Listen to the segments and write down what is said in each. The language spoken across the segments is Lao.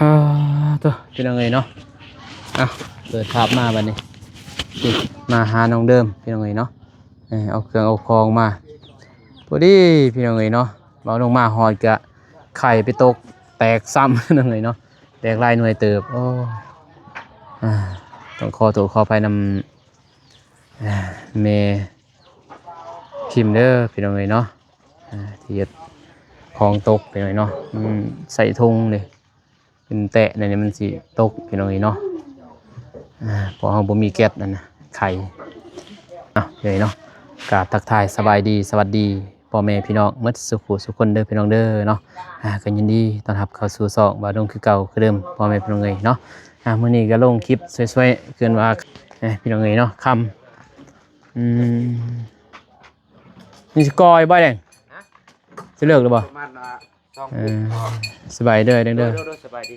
ອ່າ ໂທ້ ພີ່ນ້ອງເອີຍເນາະ. ອ່ະ ເປີດພາບມາບັດນີ້ ນີ້ ມາຫານ້ອງເດີມ ພີ່ນ້ອງເອີຍເນາະ. ເອີ ເອົາເຄື່ອງເອົາຂອງມາ ພໍດີ ພີ່ນ້ອງເອີຍເນາະ. ເວົ້າລົງມາຮອດກະໄຂ່ໄປຕົກແຕກຊ້ຳ ພີ່ນ້ອງເອີຍເນາະ, ແຕກຫຼາຍໜ່ວຍເຕີບ. ໂອ້ ອ່າ ຕ້ອງຂໍໂທດຂໍອະໄພນຳ ອ່າ ແມ່ພິມເດີ ພີ່ນ້ອງເອີຍເນາະ. ອ່າ ທີ່ເຮັດຂອງຕົກ ພີ່ນ້ອງເອີຍເນາະ, ມັນໃສ່ຖົງເດ້ ເປັນແຕະແນວນີ້ມັນຊິຕົກ ພີ່ນ້ອງເອີຍເນາະ. ອ່າ ເພາະເຮົາບໍ່ມີແກັດນັ້ນນະ ໄຂ. ເອົາ ເອີຍເນາະ ກາບທັກທາຍສະບາຍດີ ສະຫວັດດີພໍ່ແມ່ພີ່ນ້ອງໝົດສູ່ຜູ້ສູ່ຄົນເດີ ພີ່ນ້ອງເດີເນາະ. ອ່າ ກໍຍິນດີຕ້ອນຮັບເຂົ້າສູ່ຊ່ອງບ່າວດົງຄືເກົ່າຄືເດີມ ພໍ່ແມ່ພີ່ນ້ອງເອີຍເນາະ. ອ່າ ມື້ນີ້ກໍລົງຄລິບຊ່ວຍໆ ເກີນວ່າ ເອີ ພີ່ນ້ອງເອີຍເນາະ ຄ່ຳ ອືມ ນີ້ຊິກ່ອຍບໍ່ແດງ? ຮະ? ຊິເລີກຫຼືບໍ່? ປະມານວ່າສອງ ເອີ ປຸກເນາະ. ສະບາຍເດີ ເດີ ເດີ ໂດຍ ສະບາຍດີ.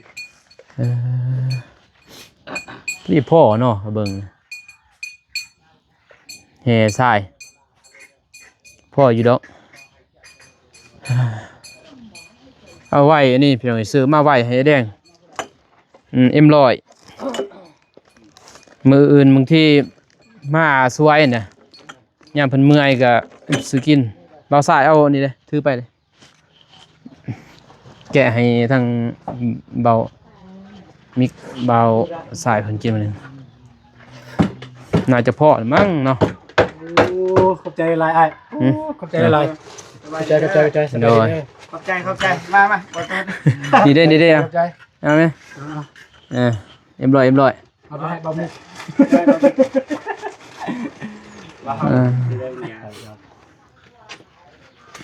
ເອີ ນີ້ພໍເນາະ ເບິ່ງແຫ່ຊາຍ ພໍຢູ່ດອກ. ເອົາໄວ້ອັນນີ້ພີ່ນ້ອງ ຊື້ມາໄວ້ໃຫ້ແດງ ອືມ ເອັມຮ້ອຍ. ມື້ອື່ນບາງທີມາຊ່ວຍນະ ຍາມເພິ່ນເມື່ອຍກໍຊື້ກິນ. ບ່າວຊາຍເອົາອັນນີ້ເດ້ ຖືໄປເດ້ ແກະໃຫ້ທາງບ່າວມິກ ບ່າວຊາຍເພິ່ນກິນມື້ນີ້ ໜ້າຈະພໍລະມັ້ງເນາະ. ໂອ້ ຂອບໃຈຫຼາຍອ້າຍ. ຫືມ? ໂອ້ ຂອບໃຈຫຼາຍ. ຂອບໃຈ ຂອບໃຈ ຂອບໃຈ. ສະບາຍດີເດີ. ໂດຍ ຂອບໃຈ ຂອບໃຈ. ມາ ມາ ຂໍໂທດ. ນີ້ເດ້ ນີ້ເດ້. ຂອບໃຈ. ເອົາໄໝ? ເອີ ເອັມຮ້ອຍ ເອັມຮ້ອຍ. ເອົາໄປໃຫ້ບ່າວມຸກ. ເອີ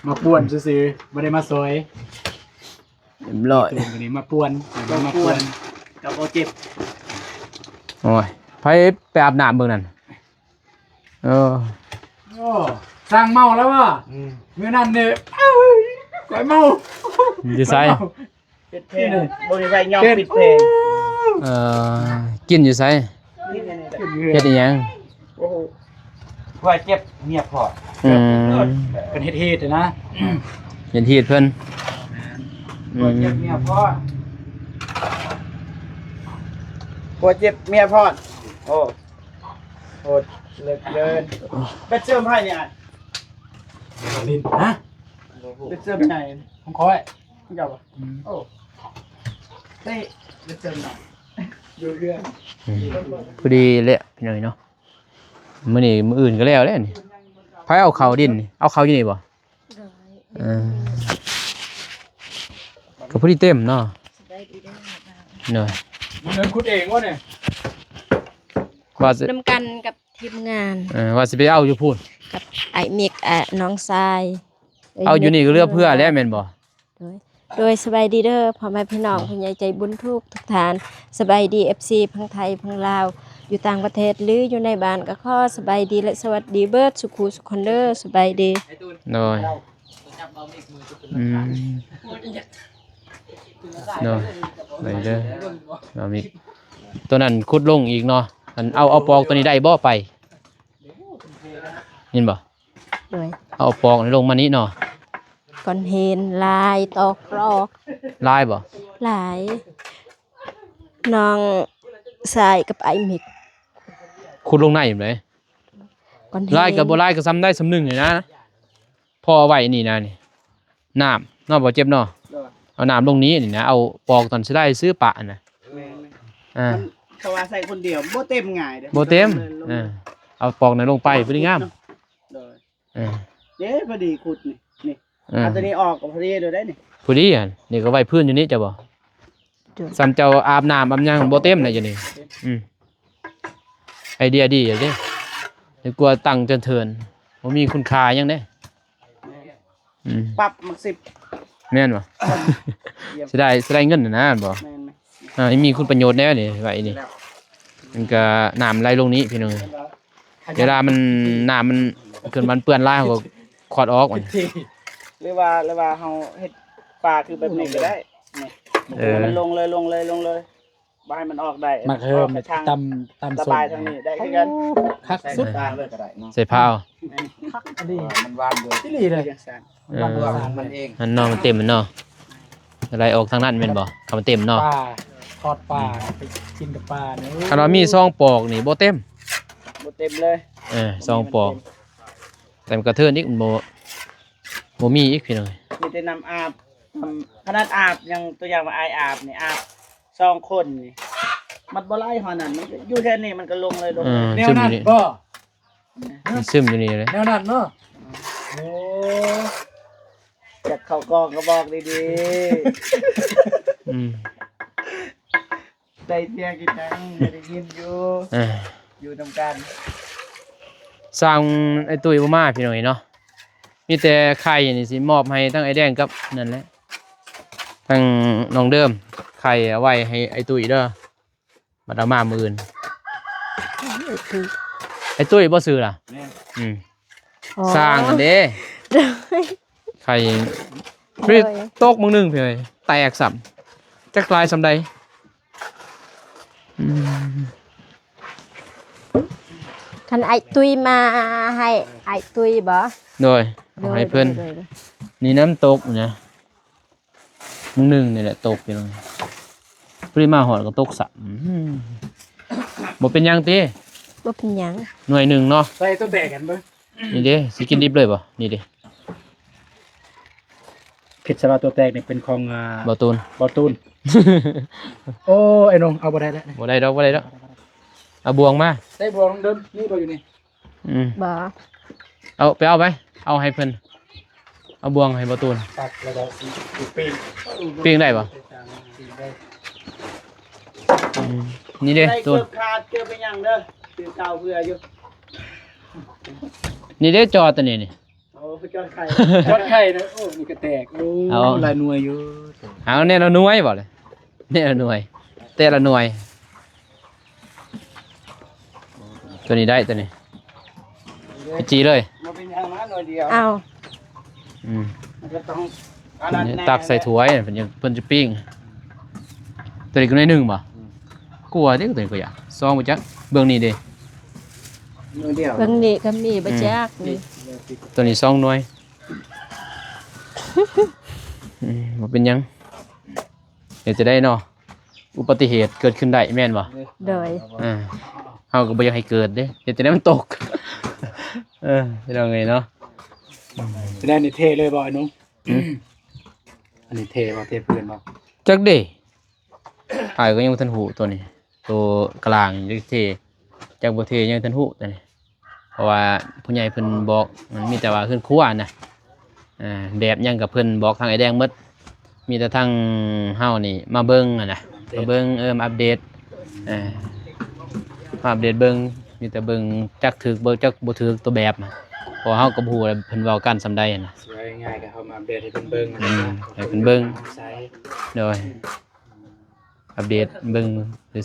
ມາປ່ວນຊື່ໆ ບໍ່ໄດ້ມາຊ່ອຍ. ເອັມຮ້ອຍ ໂຕນີ້ມາປ່ວນ ມາປ່ວນ ມາປ່ວນ ກັບບໍ່ເຈັບ. ໂອ້ຍ ໃຜໄປອາບນ້ຳເບິ່ງນັ້ນ? ເອີ ໂອ້ ສ້າງເມົາແລ້ວວ່າ. ອືມ ມື້ນັ້ນນີ້ ຂ້ອຍເມົາ. ຢູ່ໃສ? ປິດເພງ ບໍ່ມີໃຜຍອມປິດເພງ. ເອີ ກິນຢູ່ໃສ? ເຮັດອີ່ຫຍັງ? ໂອ້ໂຫ ຜົວເຈັບເມຍພອດ. ອືມ ເພິ່ນເຮັດຮີດນະ ເຮັດຮີດເພິ່ນ. ແມ່ນ ອືມ ຜົວເຈັບເມຍພອດ ຜົວເຈັບເມຍພອດ. ໂອ້ ໂຫດເຫຼືອເກີນ. ເປັນເສີມໃຜນີ້ອ້າຍ? ລິນ ຮະ? ເປັນເສີມໃຫຍ່ ຂອງຂ້ອຍ. ເຈົ້າບໍ່? ອືມ ໂອ້ ເຕະເປັນເສີມໜ້ອຍ ຢູ່ເຮືອນ. ອືມ ພໍດີແຫຼະພີ່ນ້ອງເນາະ. ມື້ນີ້ມື້ອື່ນກໍແລ້ວແຫຼະນີ້. ໃຜເອົາເຂົ້າດິນນີ້? ເອົາເຂົ້າຢູ່ນີ້ບໍ່? ໂດຍ ເອີ ກໍພໍດີເຕັມເນາະ. ສະບາຍດີເດີ. ໂດຍ ເດີນຂຸດເອງວະນີ້? ວ່າຊິ ນຳກັນກັບທີມງານ. ເອີ ວ່າຊິໄປເອົາຢູ່ພຸ້ນ ກັບອ້າຍມິກ ອາ ນ້ອງຊາຍ. ເອົາຢູ່ນີ້ກໍເຫຼືອເພື່ອແລ້ວແມ່ນບໍ່? ໂດຍ ໂດຍ ສະບາຍດີເດີ ພໍ່ແມ່ພີ່ນ້ອງ ເນາະ ຜູ້ໃຫຍ່ໃຈບຸນທຸກໆທ່ານ. ສະບາຍດີ ເອັຟຊີ ທັງໄທ ທັງລາວ ຢູ່ຕ່າງປະເທດ ຫຼື ຢູ່ໃນບ້ານ ກໍຂໍສະບາຍດີ ແລະ ສະຫວັດດີເບິດສູ່ຄູ່ສູ່ຄົນເດີ. ສະບາຍດີ. ໂດຍ ອືມ ໂດຍ ໄປເດີ ບ່າວມິກ. ຕົວນັ້ນຂຸດລົງອີກເນາະ. ອັນ ເອົາ ເອົາປອກຕົວນີ້ໄດ້ບໍ່ໄປ? ເຫັນບໍ່? ໂດຍ ເອົາປອກນີ້ລົງມານີ້ເນາະ. ກ້ອນຫີນຫຼາຍ ຕອກລອກ. ຫຼາຍບໍ່? ຫຼາຍ. ນ້ອງຊາຍກັບອ້າຍມິກ ຂຸດລົງໃນພຸ້ນເດ້. ກ້ອນຫີນຫຼາຍກໍບໍ່ຫຼາຍ ກໍສ່ຳໃດສ່ຳໜຶ່ງນີ້ນະ. ພໍເອົາໄວ້ນີ້ນະ ນີ້ ນ້ຳເນາະ ບໍ່ເຈັບເນາະ. ໂດຍ ເອົານ້ຳລົງນີ້ ນີ້ນະ ເອົາປອກຕອນຊິໄດ້ຊື້ປະນະ. ແມ່ນໆ ອ່າ ມັນ ເຂົາວ່າໃສ່ຄົນດຽວບໍ່ເຕັມງ່າຍເດ້ ບໍ່ເຕັມ. ເອີ ເອົາປອກນັ້ນລົງໄປ ພໍດີງາມ. ໂດຍ ເອີ ເດ້ ພໍດີຂຸດນີ້ ນີ້ ເອີ ເອົາຕົວນີ້ອອກກໍພໍດີໂລດໄດ໋ນີ້. ພໍດີຫັ້ນ ນີ້ກໍໄວ້ພື້ນຢູ່ນີ້ ເຈົ້າບໍ່? ໂດຍ ສ່ຳເຈົ້າອາບນ້ຳອາບຫຍັງບໍ່ເຕັມນະຢູ່ນີ້. ອືມ ໄອເດຍດີເດ້ ດີກວ່າຕັ້ງເທີນໆ ບໍ່ມີຄຸນຄ່າຫຍັງເດ້. ອືມ ປັບໝາກສິບ ແມ່ນບໍ່? ຊິໄດ້ ຊິໄດ້ເງິນນະ ບໍ່? ແມ່ນໆ ອ່າ ມີຄຸນປະໂຫຍດແນວນີ້ ໄວ້ນີ້ ມັນກໍນ້ຳໄຫຼລົງນີ້ພີ່ນ້ອງ. ເວລາມັນ ນ້ຳມັນຂຶ້ນ ມັນເປື້ອນຫຼາຍ ເຮົາກໍຂອດອອກມັນ ຫຼືວ່າ ຫຼືວ່າເຮົາເຮັດຝາຄືແບບນີ້ກໍໄດ້. ນີ້ ເອີ ໃຫ້ມັນລົງເລີຍ ລົງເລີຍ ລົງເລີຍ ບໍ່ໃຫ້ມັນອອກໄດ້. ໝາກເຫີມ ອອກໄປທາງ ຕຳ ຕຳ ລະບາຍທາງນີ້ໄດ້ຄືກັນ. ໂອ້ ຄັກສຸດ ໃສ່ພາເອົາ ແມ່ນ ຄັກອີ່ຫຼີ ມັນຫວານຢູ່ ອີ່ຫຼີເລີຍ ຈັ່ງຊັ້ນ ເອີ ມັນເອງ ອັນນອກມັນເຕັມມັນເນາະ. ໄຫຼອອກທາງນັ້ນແມ່ນບໍ່? ຄັນມັນເຕັມເນາະ ປາ ທອດປາ ໄປກິນແຕ່ປານີ້ ຄັນວ່າມີສອງປອກນີ້ບໍ່ເຕັມ ບໍ່ເຕັມເລີຍ ເອີ ສອງປອກ ແຕ່ມັນກະເທີນອີກ ມັນບໍ່ ບໍ່ມີອີກພີ່ນ້ອງ ມີແຕ່ນ້ຳອາບ ນ້ຳ ຂະໜາດອາບຍັງ ຕົວຢ່າງວ່າອ້າຍອາບນີ້ ອາບສອງຄົນນີ້ ມັນບໍ່ໄຫຼເທົ່ານັ້ນ ມັນຢູ່ແຖວນີ້ມັນກໍລົງເລີຍ ລົງເລີຍ ເອີ ແນວນັ້ນບໍ່? ມັນຊຶມຢູ່ນີ້ເລີຍ ແນວນັ້ນເນາະ ໂອ້ ຢາກເຂົ້າກ້ອງກໍບອກດີໆ ອືມ ໃສ່ເສຍງອີຫຍັງ ໄດ້ຍິນຢູ່ ເອີ ຢູ່ນຳກັນ ຊ່າງອ້າຍຕຸ້ຍບໍ່ມາພີ່ນ້ອງເອີຍເນາະ ມີແຕ່ໄຂ່ນີ້ຊິມອບໃຫ້ທັງອ້າຍແດງກັບນັ້ນແຫຼະ ທັງນ້ອງເດີມ ໄຂ່ເອົາໄວ້ໃຫ້ອ້າຍຕຸ້ຍເດີ ບັດເອົາມາມື້ອື່ນ ອ້າຍຕຸ້ຍບໍ່ຊື່ລະ ແມ່ນ ອືມ ອໍ ສ້າງຫັ້ນເດ້ ໂດຍ ໄຂ່ ໂດຍ ຕົກມື້ໜຶ່ງພີ່ເອີຍ ແຕກຊ້ຳ ຈັກຫຼາຍສ່ຳໃດ ອືມ ຄັນອ້າຍຕຸ້ຍມາໃຫ້ອ້າຍຕຸ້ຍບໍ່? ໂດຍ ໂດຍ ໃຫ້ເພິ່ນ ໂດຍ ໂດຍ ນີ້ນ້ຳຕົກນະ ມື້ໜຶ່ງນີ້ແຫຼະຕົກຢູ່ ພໍດີມາຮອດກໍຕົກຊ້ຳ ອືມ ບໍ່ເປັນຫຍັງຕິ? ບໍ່ເປັນຫຍັງ ໜ່ວຍໜຶ່ງເນາະ ໃສ່ຕົວແຕກກັນເບິ່ງ ນີ້ເດ້ ຊິກິນດິບເລີຍບໍ່? ນີ້ເດ້ ຄິດຊະວ່າຕົວແຕກນີ້ເປັນຂອງ ອ່າ ບ່າວຕູນ ບ່າວຕູນ ໂອ້ ໄອ້ໜົງ ເອົາບໍ່ໄດ້ແລ້ວ ບໍ່ໄດ້ດອກ ບໍ່ໄດ້ດອກ ເອົາບ່ວງມາ ໃສ່ບ່ວງເດີມ ນີ້ບໍ່ຢູ່ນີ້? ອືມ ບໍ່ ເອົາໄປ ເອົາໄປ ເອົາໃຫ້ເພິ່ນ ເອົາບ່ວງໃຫ້ບ່າວຕູນ ຕັກແລ້ວກໍປີ້ງ ປີ້ງໄດ້ບໍ່? ປີ້ງໄດ້ ອືມ ນີ້ເດ້ ໃສ່ ຕູນ ເກີບຂາດ ເກີບໄປຫຍັງເດີ ຖືເຕົາເພື່ອຢູ່ ນີ້ເດ້ ຈອດຕົວນີ້ນີ້ ໂອ້ ຈອດໄຂ່ ຈອດໄຂ່ນະ ໂອ້ ນີ້ກໍແຕກ ໂອ້ ເອົາ ຫຼາຍໜ່ວຍຢູ່ ເອົາແນ່ນອນໜ່ວຍບໍ່ລະ ແນ່ນອນໜ່ວຍ ແຕ່ລະໜ່ວຍ ຕົວນີ້ໄດ້ຕົວນີ້ ໄປຈີ່ເລີຍ ບໍ່ເປັນຫຍັງນະໜ່ວຍດຽວ ເອົາ ອືມ ມັນກໍຕ້ອງອັນນັ້ນແນ່ ຕັກໃສ່ຖ້ວຍ ເພິ່ນຈະ ເພິ່ນຈະປີ້ງ ຕົວນີ້ກໍໜ່ວຍໜຶ່ງບໍ່? ອືມ ກວ່າເດ້ ຕົວນີ້ກໍຢາກ ສອງບໍ່ຈັກ ເບິ່ງນີ້ເດ້ ໜ່ວຍດຽວ ເບິ່ງນີ້ກໍມີບໍ່ຈັກ ອືມ ນີ້ ຕົວນີ້ສອງໜ່ວຍ ອືມ ບໍ່ເປັນຫຍັງ ເຮັດຈັ່ງໃດເນາະ ອຸບັດຕິເຫດເກີດຂຶ້ນໄດ້ແມ່ນບໍ່? ໂດຍ ເອີ ເຮົາກໍບໍ່ຢາກໃຫ້ເກີດເດ້ ເຮັດຈັ່ງໃດມັນຕົກ ເອີ ພີ່ນ້ອງເອີຍເນາະ ອືມ ແລ້ວນີ້ເທເລີຍບໍ່ອ້າຍໜຸ່ມ? ຫື? ອັນນີ້ເທບໍ່ ເທພື້ນບໍ່? ຈັກເດ້ ອ້າຍກໍຍັງບໍ່ທັນຮູ້ຕົວນີ້ ຕົວກະລາງນີ້ຈັກເທ ຈັກບໍ່ເທ ຍັງບໍ່ທັນຮູ້ຕົວນີ້ ເພາະວ່າຜູ້ໃຫຍ່ເພິ່ນບອກ ມັນມີແຕ່ວ່າເຮືອນຄົວນະ ເອີ ແບບຫຍັງກໍເພິ່ນບອກທາງອ້າຍແດງໝົດ ມີແຕ່ທາງເຮົານີ້ມາເບິ່ງຫັ້ນນະ ມາເບິ່ງ ເອີ ມາອັບເດດ ເອີ ມາອັບເດດເບິ່ງ ມີແຕ່ເບິ່ງຈັກຖືກບໍ່ ຈັກບໍ່ຖືກຕົວແບບ ເພາະວ່າເຮົາກໍບໍ່ຮູ້ວ່າເພິ່ນເວົ້າກັນສ່ຳໃດຫັ້ນນະ ຊິວ່າງ່າຍໆກໍເຮົາມາອັບເດດໃຫ້ເພິ່ນເບິ່ງ ອືມ ໃຫ້ເພິ່ນເບິ່ງ ໂດຍ ອັບເດດເບິ່ງ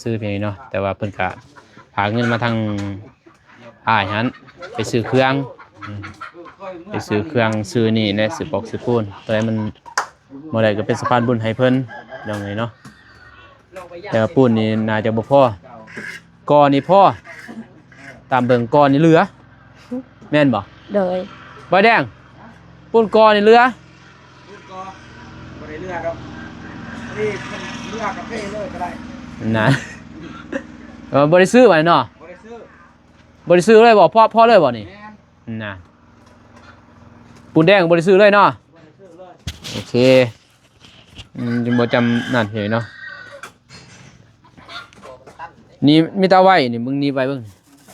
ຊື່ໆພຽງນີ້ເນາະ ແຕ່ວ່າເພິ່ນກະພາເງິນມາທາງອ້າຍຫັ້ນ ໄປຊື້ເຄື່ອງ ໄປຊື້ເຄື່ອງ ຊື້ນີ້ແຫຼະ ຊື້ປອກຊື້ປູນ ຕົວໃດມັນບໍ່ໄດ້ກໍເປັນສະພານບຸນໃຫ້ເພິ່ນ ພີ່ນ້ອງເອີຍເນາະ ແຕ່ວ່າປູນນີ້ໜ້າຈະບໍ່ພໍ ກໍນີ້ພໍ ຕາມເບິ່ງກໍນີ້ເຫຼືອ ແມ່ນບໍ່? ໂດຍ ບ່າວແດງ ປູນກໍນີ້ເຫຼືອ ປູນກໍບໍ່ໄດ້ເຫຼືອດອກ ນີ້ເຫຼືອກະເພເລີຍກໍໄດ້ ນະ ເອີ ບໍ່ໄດ້ຊື້ບາດນີ້ເນາະ ບໍ່ໄດ້ຊື້ ບໍ່ໄດ້ຊື້ເລີຍບໍ່? ພໍ ພໍເລີຍບໍ່ນີ້? ແມ່ນ ນະ ປູນແດງບໍ່ໄດ້ຊື້ເລີຍເນາະ ບໍ່ໄດ້ຊື້ເລີຍ ໂອເຄ ອືມ ຈຶ່ງບໍ່ຈຳນັ້ນເລີຍເນາະ ນີ້ມີແຕ່ເອົາໄວ້ນີ້ ມຶງໜີບໄວ້ເບິ່ງ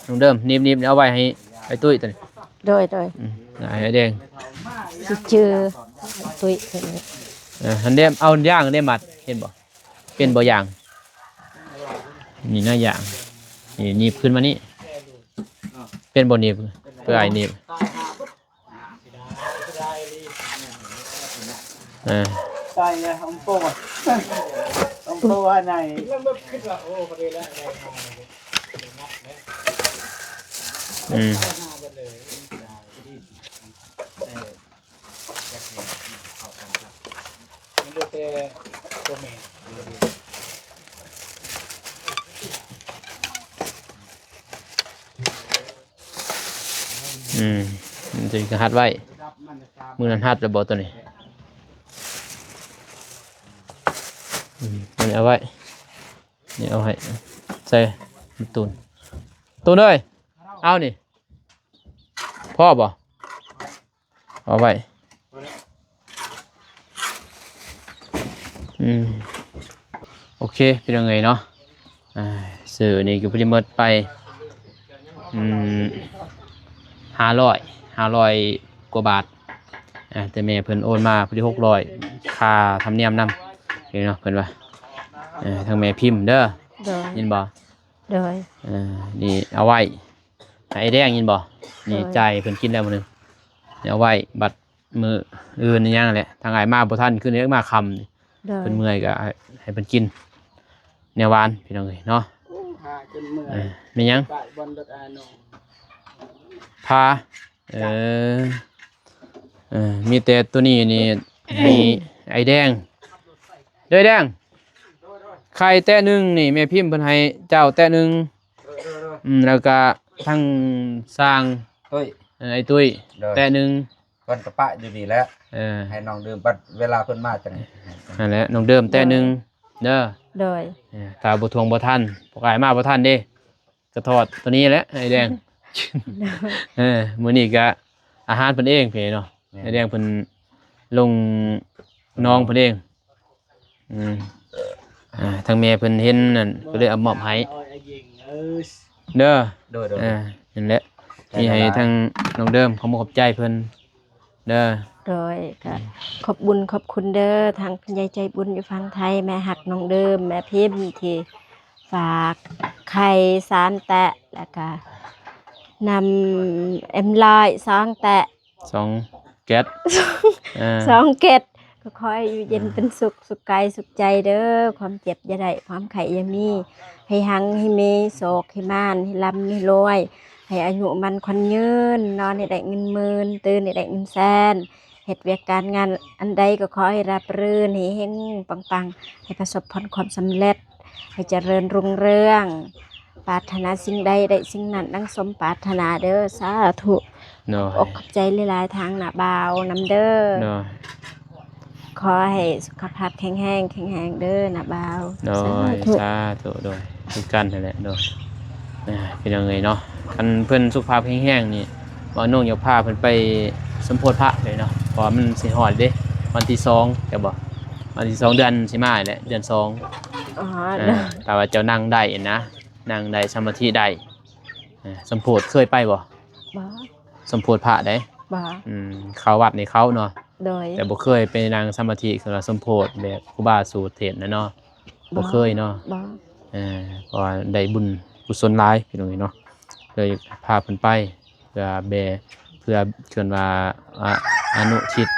ນ້ອງເດີມ ໜີບ ໜີບ ເອົາໄວ້ໃຫ້ອ້າຍຕຸ້ຍຕົວນີ້ ໂດຍ ໂດຍ ອືມ ໃຫ້ອ້າຍແດງ ຊິຈື່ຕຸ້ຍຕົວນີ້ ເອີ ຫັ້ນເດ້ ເອົາຢາງເດ້ມັດ ເຫັນບໍ່? ເປັນບໍ່ຢາງ? ນີ້ນະຢາງ ນີ້ໜີບຂຶ້ນມານີ້ ເປັນບໍ່ໜີບ? ເພື່ອອ້າຍໜີບ ເອີ ໃສ່ເລີຍ ອຳໂປ ອຳໂປອັນໃດ ອືມ ມັນເຫຼືອແຕ່ຕົວແມ່ ອືມ ມັນຈະຮັດໄວ້ ມື້ນັ້ນຮັດແລ້ວບໍ່ຕົວນີ້? ນີ້ເອົາໄວ້ ນີ້ເອົາໃຫ້ໃສ່ຕູ້ຕູນ ຕູນເອີຍ ເອົານີ້ ພໍບໍ່? ເອົາໄວ້ ອືມ ໂອເຄ ພີ່ນ້ອງເອີຍເນາະ ອ່າ ຊື້ນີ້ກໍພໍດີໝົດໄປ ອືມ ຫ້າຮ້ອຍ ຫ້າຮ້ອຍກວ່າບາດ ອ່າ ແຕ່ແມ່ເພິ່ນໂອນມາພໍດີຫົກຮ້ອຍ ຄ່າທຳນຽມນຳ ນີ້ເນາະ ເພິ່ນວ່າ ເອີ ທາງແມ່ພິມເດີ ໂດຍ ຍິນບໍ່? ໂດຍ ເອີ ນີ້ເອົາໄວ້ໃຫ້ອ້າຍແດງ ຍິນບໍ່? ນີ້ ໂດຍ ຈ່າຍເພິ່ນກິນແລ້ວມື້ໜຶ່ງ ນີ້ເອົາໄວ້ ບັດມື້ອື່ນອີຫຍັງແຫຼະ ທາງອ້າຍມາບໍ່ທັນ ຄືນນີ້ມາຄ່ຳ ໂດຍ ເພິ່ນເມື່ອຍກໍໃຫ້ ໃຫ້ເພິ່ນກິນແນວຫວານ ພີ່ນ້ອງເອີຍເນາະ ໂອ້ ຫາຈົນເມື່ອຍ ເອີ ແມ່ນຫຍັງ? ປະບ່ອນລົດອາໂນ ພາ ເອີ ເອີ ມີແຕ່ໂຕນີ້ນີ້ ໃຫ້ອ້າຍແດງ ເດີ ອ້າຍແດງ ໄຂ່ແຕະໜຶ່ງນີ້ ແມ່ພິມເພິ່ນໃຫ້ເຈົ້າແຕະໜຶ່ງ ໂດຍ ໂດຍ ໂດຍ ອືມ ແລ້ວກະທັງຊ່າງ ຕຸ້ຍ ເອີ ອ້າຍຕຸ້ຍ ໂດຍ ແຕະໜຶ່ງ ເພິ່ນກະປະຢູ່ນີ້ແຫຼະ ເອີ ໃຫ້ນ້ອງເດີມ ບັດເວລາເພິ່ນມາຈັ່ງ ຫັ້ນແຫຼະ ນ້ອງເດີມແຕະໜຶ່ງ ໂດຍ ເດີ ໂດຍ ເອີ ຖ້າບໍ່ທວງບໍ່ທັນ ພວກອ້າຍມາບໍ່ທັນເດ້ ກະຖອດໂຕນີ້ແຫຼະ ອ້າຍແດງ ໂດຍ ເອີ ມື້ນີ້ກະອາຫານເພິ່ນເອງພີ່ເນາະ ແມ່ນ ອ້າຍແດງເພິ່ນລົງນ້ອງເພິ່ນເອງ ອືມ ອ່າ ທາງແມ່ເພິ່ນເຫັນນັ້ນ ກໍເລີຍເອົາມອບໃຫ້ ເດີ ໂດຍ ໂດຍ ອ່າ ນັ້ນແຫຼະ ນີ້ໃຫ້ທາງນ້ອງເດີມ ຂອບມຸກຂອບໃຈເພິ່ນເດີ ໂດຍ ກໍຂອບບຸນຂອບຄຸນເດີ ທາງຜູ້ໃຫຍ່ໃຈບຸນຢູ່ຝັ່ງໄທ ແມ່ຮັກນ້ອງເດີມ ແມ່ພິມທີ່ຝາກໄຂ່ສາມແຕະ ແລ້ວກະນ້ຳເອັມຮ້ອຍສອງແຕະ ສອງແກັດ ເອີ ສອງແກັດ ກໍຂໍໃຫ້ຢູ່ເຢັນເປັນສຸກ ສຸກກາຍສຸກໃຈເດີ ຄວາມເຈັບຢ່າໄດ້ ຄວາມໄຂ້ຢ່າມີ ໃຫ້ຮັ່ງໃຫ້ມີ ໂຊກໃຫ້ໝານ ໃຫ້ລ່ຳໃຫ້ລວຍ ໃຫ້ອາຍຸໝັ້ນຂວັນຍືນ ນອນໃຫ້ໄດ້ເງິນໝື່ນ ຕື່ນໃຫ້ໄດ້ເງິນແສນ ເຮັດວຽກການງານອັນໃດກໍຂໍໃຫ້ລາບລື່ນ ໃຫ້ເຮັງປັງໆ ໃຫ້ປະສົບຜົນຄວາມສຳເລັດ ໃຫ້ຈະເລີນຮຸ່ງເຮືອງ ປາດຖະໜາສິ່ງໃດໄດ້ສິ່ງນັ້ນ ດັ່ງສົມປາດຖະໜາເດີ ສາທຸ ໂດຍ ຂອບອົກຂອບໃຈຫຼາຍໆ ທາງນ້າບ່າວນຳເດີ ໂດຍ ຂໍໃຫ້ສຸຂະພາບແຂງແຮງ ແຂງແຮງເດີນ້າບ່າວ ໂດຍ ສາທຸ ສາທຸ ໂດຍ ຄືກັນຫັ້ນແຫຼະ ໂດຍ ອ່າ ພີ່ນ້ອງເອີຍເນາະ ຄັນເພິ່ນສຸຂະພາບແຂງແຮງນີ້ ບ່າວນົງຢາກພາເພິ່ນໄປສົມໂພດພະເລີຍເນາະ ເພາະວ່າມັນຊິຮອດເດ້ ວັນທີສອງ ແມ່ນບໍ່? ວັນທີສອງ ເດືອນຊິມານີ້ແຫຼະ ເດືອນສອງ ອໍ ອ່າ ໂດຍ ຖ້າວ່າເຈົ້ານັ່ງໄດ້ນະ ນັ່ງໄດ້ ສະມາທິໄດ້ ເອີ ສົມໂພດເຄີຍໄປບໍ່? ບໍ່ ສົມໂພດພະໃດ໋ ບໍ່ ອືມ ເຂົ້າວັດນີ້ເຂົ້າເນາະ ໂດຍ ແຕ່ບໍ່ເຄີຍໄປນັ່ງສະມາທິ ຄືວ່າສົມໂພດແບບຄູບາສູດເທດນະເນາະ ບໍ່ ບໍ່ເຄີຍເນາະ ບໍ່ ເອີ ເພາະວ່າໄດ້ບຸນກຸສົນຫຼາຍ ພີ່ນ້ອງເອີຍເນາະ ເລີຍພາເພິ່ນໄປ ເພື່ອແບ ເພື່ອເອີ້ນວ່າ ອະ ອະນຸທິດ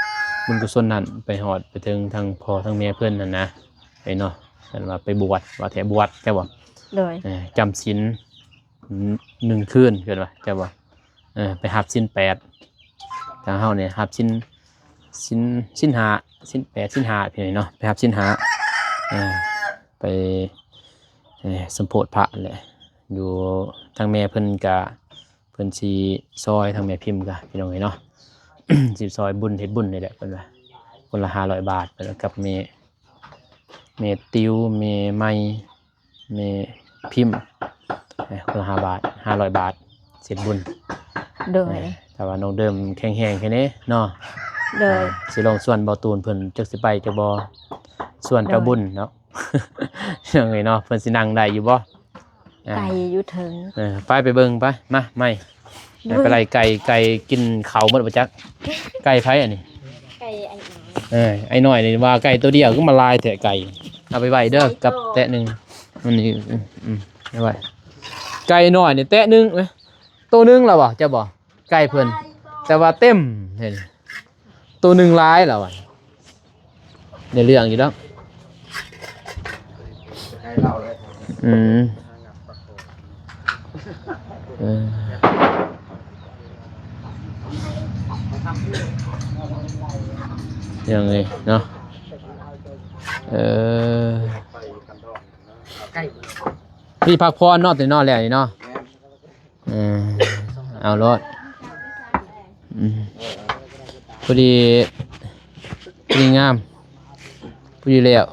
ບຸນກຸສົນນັ້ນ ໄປຮອດໄປເຖິງທັງພໍ່ທັງແມ່ເພິ່ນຫັ້ນນະ ໄປເນາະ ເອີ້ນວ່າໄປບວດ ວ່າແທ້ບວດ ແມ່ນບໍ່? ໂດຍ ເອີ ຈຳສິນ ໜຶ່ງຄືນ ເອີ້ນວ່າ ແມ່ນບໍ່? ເອີ ໄປຮັບສິນແປດ ທາງເຮົານີ້ຮັບສິນ ສິນ ສິນຫ້າ ສິນແປດ ສິນຫ້າ ພີ່ນ້ອງເນາະ ໄປຮັບສິນຫ້າ ເອີ ໄປ ເອີ ສົມໂພດພະແຫຼະ ຢູ່ ທາງແມ່ເພິ່ນກະ ເພິ່ນຊິຊ່ອຍ ທາງແມ່ພິມກະ ພີ່ນ້ອງເອີຍເນາະ ຊິຊ່ອຍບຸນ ເຮັດບຸນນີ້ແຫຼະ ເພິ່ນວ່າ ຄົນລະຫ້າຮ້ອຍບາດ ເພິ່ນວ່າ ກັບແມ່ ແມ່ຕິວ ແມ່ໄມ ແມ່ພິມ ເອີ ຄົນລະຫ້າບາດ ຫ້າຮ້ອຍບາດ ເຮັດບຸນ ໂດຍ ເອີ ຖ້າວ່ານ້ອງເດີມແຂງແຮງແຄ່ນີ້ເນາະ ໂດຍ ເອີ ຊິລອງຊວນບ່າວຕູນເພິ່ນ ຈັກຊິໄປຈັກບໍ່ ຊວນເຈົ້າ ໂດຍ ບຸນເນາະ ເອີ ເນາະ ເພິ່ນຊິນັ່ງໄດ້ຢູ່ບໍ່? ອ່າ ໄກ່ຢູ່ເທິງ ເອີ ໄປ ໄປເບິ່ງໄປ ມາ ໄມ້ ໄປໄລ່ໄກ່ ໄກ່ກິນເຂົ້າໝົດບໍ່ຈັກ ໄກ່ໃຜອັນນີ້? ໄກ່ໄອ້ນ້ອຍ ເອີ ໄອ້ນ້ອຍນີ້ວ່າໄກ່ໂຕດຽວຄືມາຫຼາຍແທ້ໄກ່ ເອົາໄປໄວ້ເດີ ໄກ່ໂຕ ກັບແຕະໜຶ່ງ ອັນນີ້ ອືມ ອືມ ໄວ້ ໄກ່ນ້ອຍນີ້ແຕະໜຶ່ງ ໂຕໜຶ່ງແລ້ວບໍ່ ເຈົ້າບໍ່? ໄກ່ເພິ່ນ ແຕ່ວ່າເຕັມເຫັນ ໂຕໜຶ່ງຫຼາຍແລ້ວ ໄດ້ເລື່ອງຢູ່ດອກ ອືມ ເອີ ຍັງໄງເນາະ ເອີ ພີ່ພັກຜ່ອນເນາະ ແຕ່ນອນແລ້ວນີ້ເນາະ ເອີ ເອົາໂລດ ອືມ ພໍດີ ພໍດີງາມ ພໍດີແລ້ວ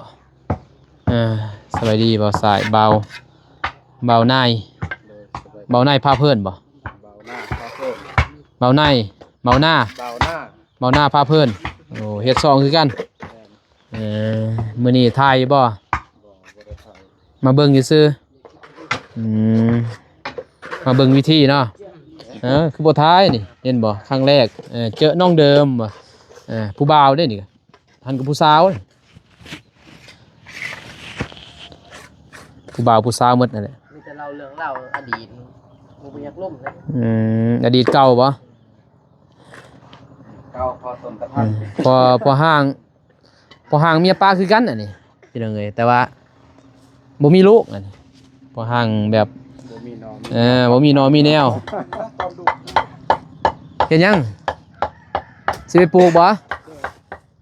ເອີ ອ່າ ສະບາຍດີບ່າວສາຍ ບ່າວ ບ່າວນາຍ ໂດຍ ສະບາຍດີ ບ່າວນາຍພາເພີນບໍ່? ບ່າວນາພາເພີນ ບ່າວນາຍ ບ່າວນາ ບ່າວນາ ບ່າວນາພາເພີນ. ໂອ້ ເຮັດຊ່ອງຄືກັນ. ແມ່ນ ເອີ ມື້ນີ້ຖ່າຍຢູ່ບໍ່? ບໍ່ ບໍ່ໄດ້ຖ່າຍ ມາເບິ່ງຊື່ໆ. ອືມ ມາເບິ່ງວິທີເນາະ. ເອີ ຄືບໍ່ຖ່າຍນີ້ ເຫັນບໍ່? ຄັ້ງແລກ ເອີ ເຈີນ້ອງເດີມ ເອີ ຜູ້ບ່າວເດ້ນີ້. ຫັ້ນກໍຜູ້ສາວ ຜູ້ບ່າວຜູ້ສາວໝົດນັ້ນແຫຼະ. ມີແຕ່ເລົ່າເລື່ອງລາວອະດີດ ບໍ່ ບໍ່ຢາກລົມເລີຍ. ອືມ ອະດີດເກົ່າບໍ່? ເກົ່າພໍສົມກັບ ອືມ ພໍ ພໍຮ່າງ ພໍຮ່າງເມຍປ້າຄືກັນອັນນີ້ ພີ່ນ້ອງເອີຍ ແຕ່ວ່າບໍ່ມີລູກອັນນີ້. ພໍຮ່າງແບບ ບໍ່ມີໜໍ່ມີ ເອີ ບໍ່ມີໜໍ່ມີແນວ. ເຮັດຫຍັງ? ຊິໄປປູກບໍ່?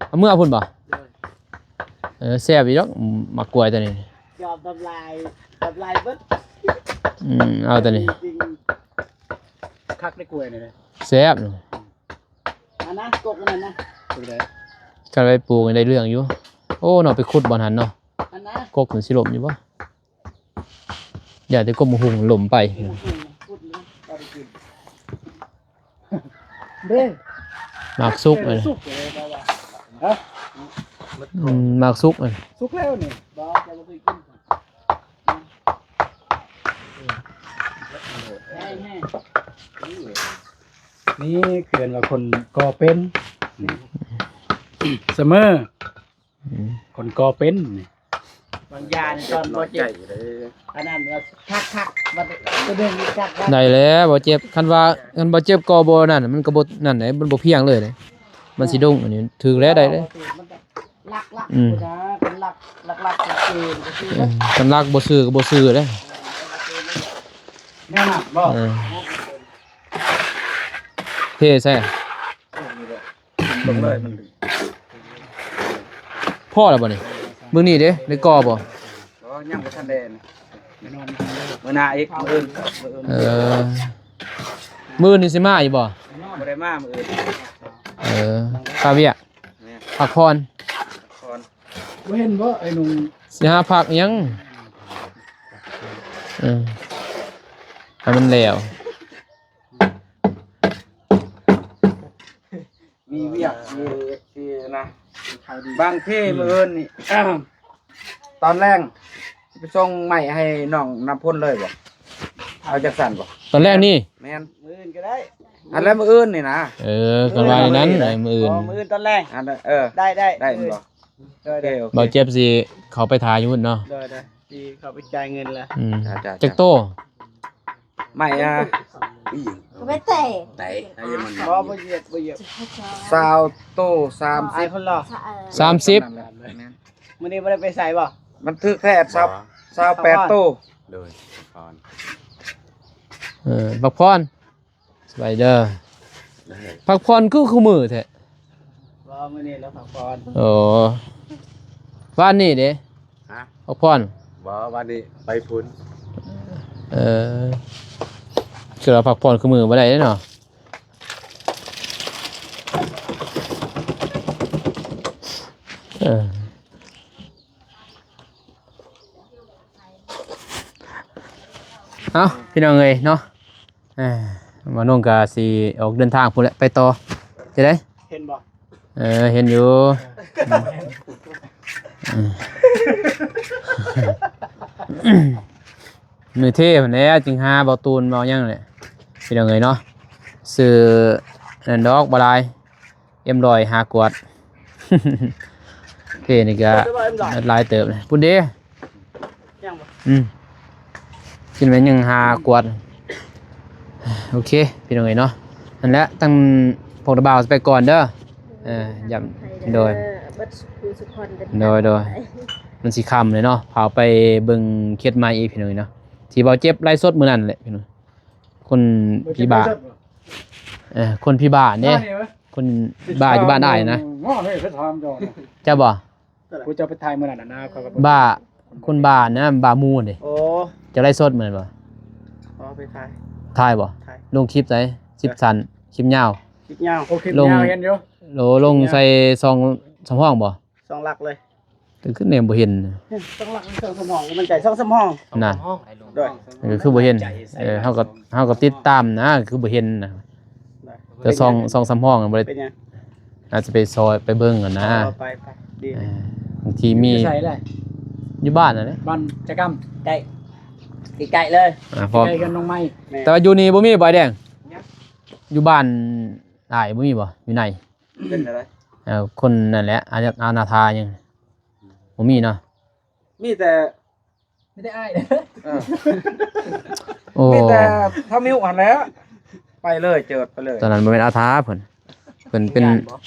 ເອົາເມືອພຸ້ນບໍ່? ໂດຍ ເອີ ແຊບຢູ່ດອກ ໝາກກ້ວຍຕົວນີ້. ຍອມທຳລາຍ ທຳລາຍເບິດ. ອືມ ເອົາຕົວນີ້ ຈິງໆ ຄັກໄດ້ກ້ວຍນີ້ເດ້ ແຊບ. ອັນນັ້ນ ກົກອັນນັ້ນນະ ເປັນໃດ? ຄັນໄປປູກນີ້ໄດ້ເລື່ອງຢູ່. ໂອ້ ເນາະ ໄປຂຸດບ່ອນຫັ້ນເນາະ. ອັນນັ້ນ ກົກມັນຊິລົ້ມຢູ່ບໍ່? ຢ່າແຕ່ກົກໝາກຫຸ່ງມັນລົ້ມໄປ. ເດ້ ໝາກສຸກ ເອີ ອັນນີ້ ສຸກເລີຍ ແປວ່າ ຮະ? ອືມ ໝາກສຸກ ອັນນີ້ ສຸກແລ້ວນີ້ ບໍ່ ຈະບໍ່ເຄີຍກິນ. ນີ້ເອີ້ນວ່າຄົນກໍ່ເປັນ ສະເໝີ ອືມ ຄົນກໍ່ເປັນນີ້. ບາງຢ່າງນີ້ຕອນບໍ່ເຈັບ ອັນນັ້ນວ່າຄັກໆ ບັດຕົວເດີນຈັກ ໄດ້ແລ້ວບໍ່ເຈັບ. ຄັນວ່າ ຄັນບໍ່ເຈັບກໍບໍ່ນັ້ນ ມັນກໍບໍ່ນັ້ນເດ້ ມັນບໍ່ພຽງເລີຍເດ້ ມັນຊິດົງ. ອັນນີ້ຖືກແລ້ວ ໄດ້ເລີຍ. ມັນກໍຫຼັກໆ ອືມ ພຸ້ນນະ ເປັນຫຼັກ ຫຼັກໆ ຊື່ໆ ກໍຄື ເອີ ຄັນຫຼັກບໍ່ຊື່ກໍບໍ່ຊື່ເດ້. ແນວນັ້ນບໍ່? ເອີ ເທໃສ່ ອືມ ພໍແລ້ວບໍ່ນີ້? ມື້ນີ້ເດ້ ໄດ້ກໍ່ບໍ່? ບໍ່ ຍັງບໍ່ທັນແດງ. ມື້ໜ້າອີກ ມື້ອື່ນ ມື້ອື່ນ. ເອີ ມື້ອື່ນນີ້ຊິມາອີກບໍ່? ບໍ່ໄດ້ມາມື້ອື່ນ. ເອີ ຄາວຽກ ແມ່ນ ພັກຜ່ອນ ພັກຜ່ອນ. ບໍ່ເຫັນບໍ່ໄອ້ໜຸ່ມ? ຊິຫາພັກຫຍັງ? ເອີ ໃຫ້ມັນແລ້ວ. ມີວຽກຢູ່ ເອັຟຊີ ນະ. ບາງທີ ອືມ ມື້ອື່ນນີ້ ຕອນແລງຊິໄປສົ່ງໄມ້ໃຫ້ນ້ອງນ້ຳພົນເລີຍບໍ່? ເອົາຈັ່ງຊັ້ນບໍ່? ຕອນແລງນີ້? ແມ່ນ ມື້ອື່ນກໍໄດ້. ອັນແລ້ວມື້ອື່ນນີ້ນະ. ເອີ ກໍວ່ານັ້ນ ມື້ອື່ນ ມື້ອື່ນຕອນແລງ. ອັນ ເອີ ໄດ້ ໄດ້ ໄດ້ບໍ່? ໂດຍ ໂດຍ ໂອເຄ ໂອເຄ. ບ່າວເຈັບຊິເຂົ້າໄປຖ້າຢູ່ພຸ້ນເນາະ. ໂດຍ ໂດຍ ຊິເຂົ້າໄປຈ່າຍເງິນລະ. ອືມ ຈ້າ ຈ້າ ຈັກໂຕ? ໄມ້ ອ່າ ກໍໄປແຕະ ແຕະໃຫ້ມັນ ບໍ່ ບໍ່ຢຽບ ບໍ່ຢຽບ. ຊາວໂຕ ສາມສິບ ສາມສິບ. ແມ່ນ ມື້ນີ້ບໍ່ໄດ້ໄປໃສບໍ່? ມັນຖືກແທ້ ຊາວ ຊາວແປດໂຕ. ໂດຍ ພັກຜ່ອນ ເອີ ພັກຜ່ອນ. ສະບາຍດີເດີ ພັກຜ່ອນຄືຄູ່ມື້ແທ້. ບໍ່ ມື້ນີ້ລາວພັກຜ່ອນ. ໂອ້ ວານນີ້ເດ້? ຮະ ພັກຜ່ອນ. ບໍ່ ວານນີ້ໄປພຸ້ນ. ເອີ ຄືລາວພັກຜ່ອນຄູ່ມື້ບໍ່ໄດ້ເນາະ. ເອີ ເອົ້າ ພີ່ນ້ອງເອີຍເນາະ. ອ່າ ບ່າວນົງກໍຊິອອກເດີນທາງພຸ້ນແຫຼະ ໄປຕໍ່. ຈະໄດ້ ເຫັນບໍ່? ເອີ ເຫັນຢູ່. ອືມ ມື້ເທພຸ້ນແຫຼະ ຈຶ່ງຫາເບົາຕູນເບົາຫຍັງແຫຼະ ພີ່ນ້ອງເອີຍເນາະ. ຊື້ນັ້ນດອກ ບໍ່ຫຼາຍ. ເອັມຮ້ອຍ ຫ້າກວດ. ໂອເຄ ນີ້ກໍ ເອັມຮ້ອຍ ຫຼາຍເຕີບ. ພຸ້ນເດ້ ຍັງບໍ່? ອືມ ກິນໄວ້ ຍັງຫ້າກວດ. ໂອເຄ ພີ່ນ້ອງເອີຍເນາະ. ນັ້ນແຫຼະ ທາງພວກຕາບ່າວຊິໄປກ່ອນເດີ. ເອີ ຢ້ຳ ໂດຍ ເບິດສູ່ທຸກຄົນເດີ. ໂດຍ ໂດຍ ມັນຊິຄ່ຳແລ້ວເນາະ. ພາໄປເບິ່ງເຂດໃໝ່ອີກ ພີ່ນ້ອງເອີຍເນາະ ທີ່ບ່າວເຈັບໄລຟ໌ສົດມື້ນັ້ນແຫຼະ ພີ່ນ້ອງ. ຄົນຜີບ້າ ເອີ ຄົນຜີບ້າເດ້ ຄົນບ້າຢູ່ບ້ານອ້າຍນະ. ເຈົ້າບໍ່? ຜູ້ເຈົ້າໄປຖ່າຍມື້ນັ້ນນະ ເຂົາກໍ ບ້າ ຄົນບ້ານະ ບ້າໝູ່ເດ້. ໂອ້ ເຈົ້າໄລຟ໌ສົດມື້ນັ້ນບໍ່? ອໍ ໄປຖ່າຍ ຖ່າຍບໍ່? ຖ່າຍ ລົງຄລິບໃສ? ຄລິບສັ້ນ ຄລິບຍາວ? ຄລິບຍາວ. ໂອ້ ຄລິບຍາວ ເຫັນຢູ່. ໂອ້ ລົງໃສ່ຊ່ອງສຳຮອງບໍ່? ສອງຫຼັກເລີຍ. ກໍຄືແນມບໍ່ເຫັນ. ຕ້ອງລັກສອງສາມຫ້ອງ ມັນໃຈສອງສາມຫ້ອງ ນະ ສອງສາມຫ້ອງ ໂດຍ ກໍຄືບໍ່ເຫັນ. ເອີ ເຮົາກໍ ເຮົາກໍຕິດຕາມນະ ຄືບໍ່ເຫັນນະ. ແຕ່ສອງ ສອງສາມຫ້ອງບໍ່ໄດ້ ເປັນຫຍັງ? ອາດຈະໄປຊອຍໄປເບິ່ງຫັ້ນນະ. ເອີ ໄປ ໄປ ດີ ເອີ ບາງທີມີ ຢູ່ໃສລະ? ຢູ່ບ້ານຫັ້ນແຫຼະ ບ້ານຈະກຳ ໃກ້ ໃກ້ໆເລີຍ ອ່າ ໃກ້ກັບນ້ອງໄມ້. ແມ່ນ ແຕ່ວ່າຢູ່ນີ້ບໍ່ມີບໍ່ ອ້າຍແດງ? ຍັງ ຢູ່ບ້ານອ້າຍບໍ່ມີບໍ່? ຢູ່ໃນ ເປັນຈັ່ງໃດ? ເອີ ຄົນນັ້ນແຫຼະ ອາ ອານາຖາຫຍັງ ບໍ່ມີເນາະ. ມີແຕ່ ມີແຕ່ອ້າຍເດີ ເອີ ໂອ້ ມີແຕ່ທ້າວມິວຫັ້ນແຫຼະ ໄປເລີຍ ເຈີດໄປເລີຍ. ຕອນນັ້ນບໍ່ແມ່ນອາຖາເພິ່ນ ເພິ່ນເປັນ ຢ້ານບໍ່?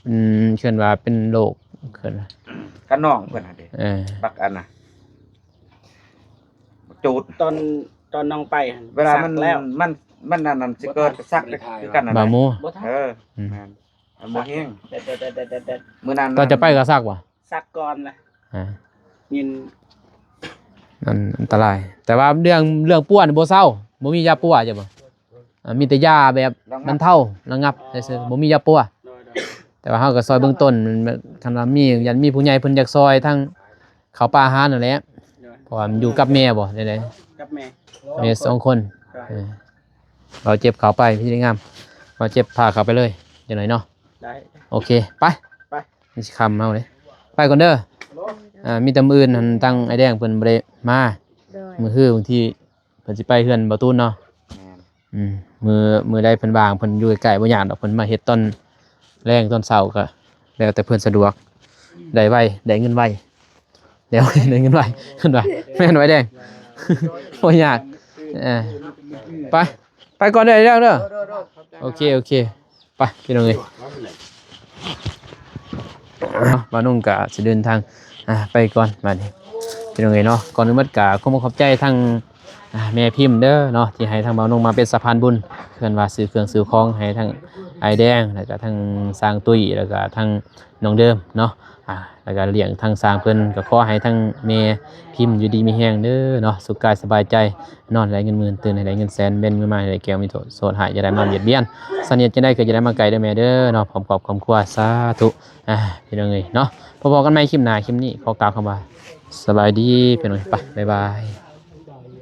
ອືມ ເອີ້ນວ່າເປັນໂລກ ເອີ້ນວ່າ ກັບນ້ອງເພິ່ນຫັ້ນເດ ເອີ ບັກອັນນະ ບັກຈູດ. ຕອນ ຕອນນ້ອງໄປຫັ້ນ ເວລາມັນ ສັກແລ້ວ ມັນ ມັນອັນນັ້ນຊິເກີດ ບໍ່ທັນ ສັກຄືກັນນັ້ນ ບາໂມ ແຫຼະ ບໍ່ທັນ ເອີ ອືມ ແມ່ນ ມັນບໍ່ແຮງ ແດດໆໆໆໆ ມື້ນັ້ນ ຕອນຈະໄປກໍສັກບໍ່? ສັກກ່ອນລະ ອ່າ ຍິນ ອັນ ອັນຕະລາຍ. ແຕ່ວ່າເລື່ອງ ເລື່ອງປົວນີ້ບໍ່ເຊົາ ບໍ່ມີຢາປົວ ເຈົ້າບໍ່? ອ່າ ມີແຕ່ຢາແບບບັນເທົາ ລະງັບ ອໍ ຊື່ໆ ບໍ່ມີຢາປົວ. ໂດຍໆ ແຕ່ວ່າເຮົາກໍຊ່ອຍເບື້ອງຕົ້ນ ຄັນວ່າມີ ຢ້ານມີຜູ້ໃຫຍ່ເພິ່ນຢາກຊ່ອຍທາງເຂົ້າປາອາຫານນັ້ນແຫຼະ. ໂດຍ ເພາະວ່າມັນຢູ່ກັບແມ່ບໍ່ ໃດໆ? ກັບແມ່ ແມ່ສອງຄົນ ໂດຍ ເອີ. ເຮົາເຈັບເຂົ້າໄປ ພີ່ງາມ ເຮົາເຈັບພາເຂົ້າໄປເລີຍ ຈັ່ງໃດເນາະ? ໄດ້ ໂອເຄ ໄປ ໄປ ມັນຊິຄ່ຳເຮົາເດ້ ໄປກ່ອນເດີ. ອ່າ ມີແຕ່ມື້ອື່ນຫັ້ນ ທາງອ້າຍແດງເພິ່ນບໍ່ໄດ້ມາ ໂດຍ ມື້ຮືບາງທີເພິ່ນຊິໄປເຮືອນບ່າວຕູນເນາະ. ແມ່ນ ອືມ ມື້ ມື້ໃດເພິ່ນວ່າງ ເພິ່ນຢູ່ໃກ້ໆ ບໍ່ຍາກດອກ ເພິ່ນມາເຮັດຕອນແລງຕອນເຊົ້າ ກໍແລ້ວແຕ່ເພິ່ນສະດວກ ໄດ້ໄວ ໄດ້ເງິນໄວ ແລ້ວໄດ້ເງິນໄວ ເພິ່ນວ່າ ແມ່ນໄວແດງ ບໍ່ຍາກ. ເອີ ໄປ ໄປກ່ອນເດີ ໄອ້ແດງເດີ. ໂອເຄ ໂອເຄ ໄປ ພີ່ນ້ອງເອີຍ ເນາະ ບ່າວນຸ່ງກະຊິເດີນທາງ ອ່າ ໄປກ່ອນບາດນີ້ ພີ່ນ້ອງເອີຍເນາະ. ກ່ອນອື່ນໝົດກະຂໍຂອບໃຈທາງ ອ່າ ແມ່ພິມເດີເນາະ ທີ່ໃຫ້ທາງບ່າວນຸ່ງມາເປັນສະພານບຸນ ເພິ່ນວ່າຊື້ເຄື່ອງຊື້ຂອງໃຫ້ທາງອ້າຍແດງ ແລ້ວກະທາງຊ່າງຕຸ້ຍ ແລ້ວກະທາງນ້ອງເດີມເນາະ. ອ່າ ແລ້ວກະລ້ຽງທາງຊ່າງເພິ່ນ ກໍຂໍໃຫ້ທາງແມ່ພິມຢູ່ດີມີແຮງເດີເນາະ ສຸກກາຍສະບາຍໃຈ ນອນໃຫ້ໄດ້ເງິນໝື່ນ ຕື່ນໃຫ້ໄດ້ເງິນແສນ ແມ່ນມືມາໃຫ້ໄດ້ແກ້ວ ມີໂທດໂສດຮ້າຍຢ່າໄດ້ມາບຽດບຽນ ສະເໜັດຈັ່ງໃດກໍຢ່າໄດ້ມາໃກ້ເດີແມ່ເດີເນາະ ພ້ອມຄອບຄອບຄົວ ສາທຸ. ອ່າ ພີ່ນ້ອງເອີຍເນາະ ພໍ້ກັນໃໝ່ຄລິບໜ້າ ຄລິບນີ້ຂໍກ່າວຄຳວ່າ ສະບາຍດີ ພີ່ນ້ອງເອີຍ ໄປ ບາຍບາຍ.